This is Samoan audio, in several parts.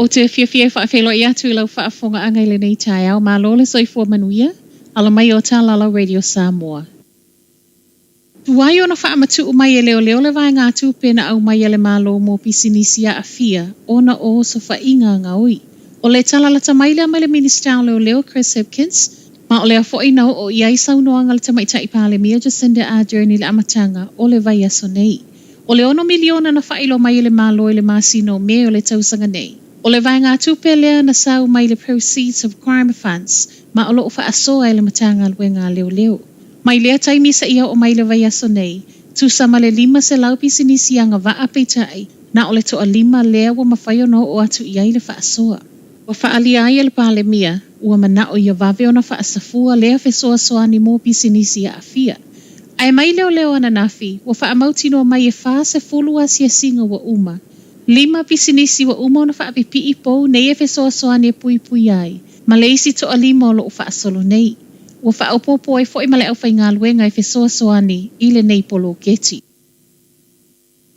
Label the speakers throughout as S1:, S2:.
S1: Ou te fiafia e faafeiloai atu i lau faafofogaaga i lenei taeao. Malo le soifua manuia. Ala mai o Talalau Radio Samoa. Tuai ona faamatuu mai e leoleo le vaegatupe na aumai a le Malo mo pisinisi aafia ona o osofaiga gaoi. O le tala lata mai lea mai le Minisita o Leoleo Chris Hipkins, ma o lea foi na oo i ai saunoaga a le Tamaitai Palemia Jacinda Ardern i le amataga o le vaiaso nei. O le ono miliona na faailoa mai e le Malo i le masina o Me o le tausaga nei. O le vaegatupe lea na sau mai le Proceeds of Crime Funds ma o lo o faasoa e le Matagaluega a Leoleo. Mai lea taimi seia oo mai le vaiaso nei, tusa ma le 500 pisinisi agavaa peitai, na o le toalima lea ua mafai ona oo atu i ai le faasoa. Ua faaalia ai e le Palemia, ua manao ia vave ona faasafua lea fesoasoani mo pisinisi aafia. Ae mai leoleo ananafi, ua faamautinoa mai e 40 asiasiga ua uma, lima pisinisi ua uma ona faapipii pou nei e fesoasoani e puipui ai, ma le isi toalima o lo o faasolo nei. Ua faaopoopo ai foi ma le aufaigaluega e fesoasoani i lenei poloketi.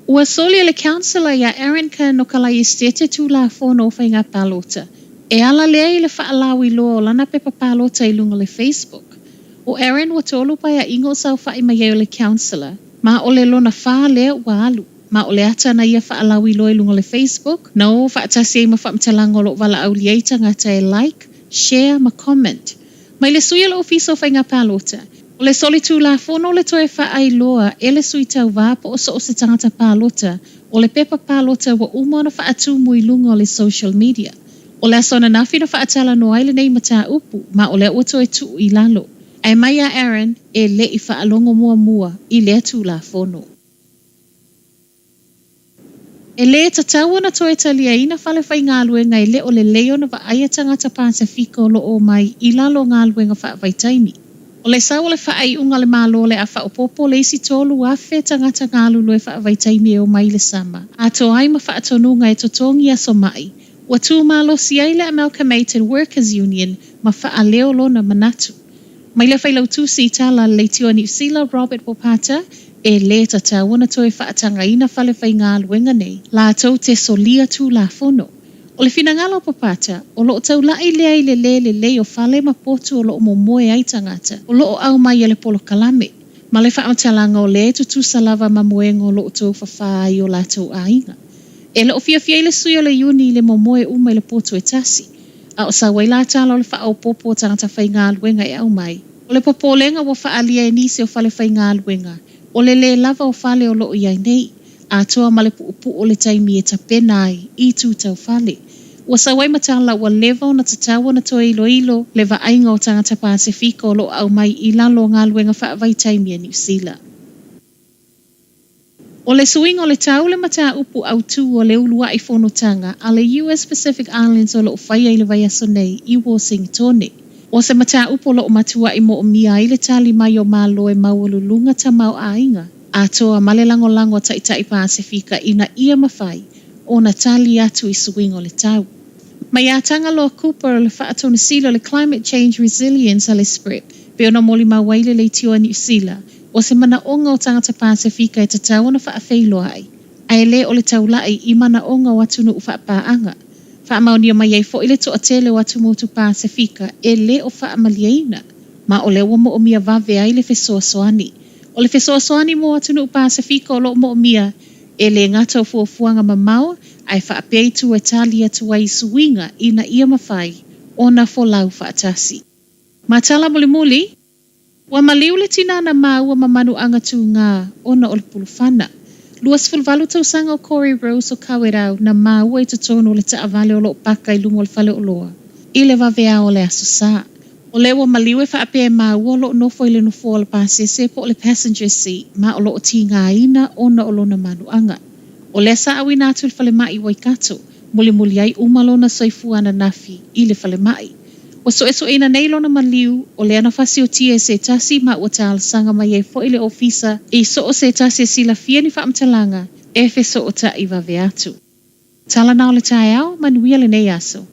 S1: Ua soli e le Councillor iā Aaron Kerr no ka Lai Esetete Tulafono o Faiga Palota e ala lea i le faalauiloa o lana pepa palota i luga o le Facebook. ʻO Aaron ua tolu paeaiga o saofaʻi mai ai o le Councillor, ma o le lona fā lea ua alu. Ma o le ata na ia faalauiloa i luga o le Facebook, na o faatasi ai ma faamatalaga o lo o valaaulia ai tagata e like, share ma comment. Mai le sui o le Ofisa o Faiga Palota, o le solitulafono le toe faailoa e le sui tauva po o so o se tagata palota o le pepa palota ua uma ona faatumu i luga o le social media. O le aso ananafi na faatalanoa ai lenei mataupu, ma o lea ua toe tuu i lalo. Ae mai a Aaron e le i faalogo muamua i lea tulafono. E lē tatau ona toe taliaina fale faigaluega e le o lelei ona vaaia tagata Pasefika o lo o omai i lalo o galuega faavaitaimi. O le sau o le faaiuga a le Malo o le a faaopoopo le isi 3,000 tagata galulue faavaitaimi e omai i le sama, atoa ai ma faatonuga e totogi aso maʻi, ua tu malosi ai le Amalgamated Workers Union ma faaleo lona manatu. Mai le Failautusi i tala a le Leitio a Niu Sila Robert Ropata, e lē tatau ona toe faatagaina fale faigaluega nei latou te solia tulafono. O le finagalo o Popata, o lo o taulaʻi lea i le lē lelei o fale ma potu o lo o momoe ai tagata o lo o aumai e le polokalame, ma le faamatalaga o lea e tutusa lava ma moega o lo o tou fafā ai o latou aiga. E le o fiafia ai le sui o le iuni i le momoe uma i le potu e tasi, a o sau ai la tala o le faaopoopo o tagata faigaluega e aumai. O le popolega ua faaalia e nisi o fale faigaluega, o le lē lava o fale o lo o i ai nei, atoa ma le puupuu o le taimi e tapena ai i itu tau fale. Ua sau ai ma tala ua leva ona tatau ona toe iloilo le vaaiga o tagata Pasefika o lo o aumai i lalo o galuega faavaitaimi a Niu Sila. O le suiga o le tau le mataupu autu o le uluai fonotaga a le US Pacific Islands o lo o faia i le vaiaso nei i Wōsingitone. O se mataupu o lo o matuai moomia ai le tali mai o Malo e maualuluga tamaoaiga atoa ma le lagolago a Taitai Pasefika ina ia mafai ona tali atu i suiga o le tau. Mai ia Tagaloa Cooper o le Faatonesili o le Climate Change Resilience a le SPREP, pei ona molimau ai le Leitio a Niu Sila, O se manaoga o tagata Pasefika e tatau ona faafeiloai, ae le o le taulaʻi i manaoga o atunuu faapaaga. Faamaonia mai ai foi le toatele o atumotu Pasefika e le o faamalieina, ma o lea ua moomia vave ai le fesoasoani. O le fesoasoani mo atunuu Pasefika o lo o moomia, e lē gata o fuafuaga mamao, ae faapea i tua e tali atu ai i suiga ina ia mafai ona folau faatasi. Ma tala mulimuli, Ua maliu le tinā na māua ma manuaʻaga tūgā ona o le pulufana. 28 tausaga o Corey Rose o Kawerau na māua i totonu o le taavale o lo o paka i luga o le faleoloa i le vaveao o le Aso Sā. O lea ua maliu e faapea e māua o lo o nofo i le nofoa o le pasese po o le passenger seat ma o lo o tīgāina ona o lona manuaʻaga. O lea sa auina atu i le falemai i Waikato, mulimuli ai uma lona soifua ananafi i le falemai. Ua suesueina nei lona maliu, o lea na fasiotia e se tasi ma ua talosaga mai ai foi le ofisa i so o se tasi e silafia ni faamatalaga e fesootaʻi vave atu. Tala na o le taeao, manuia lenei aso.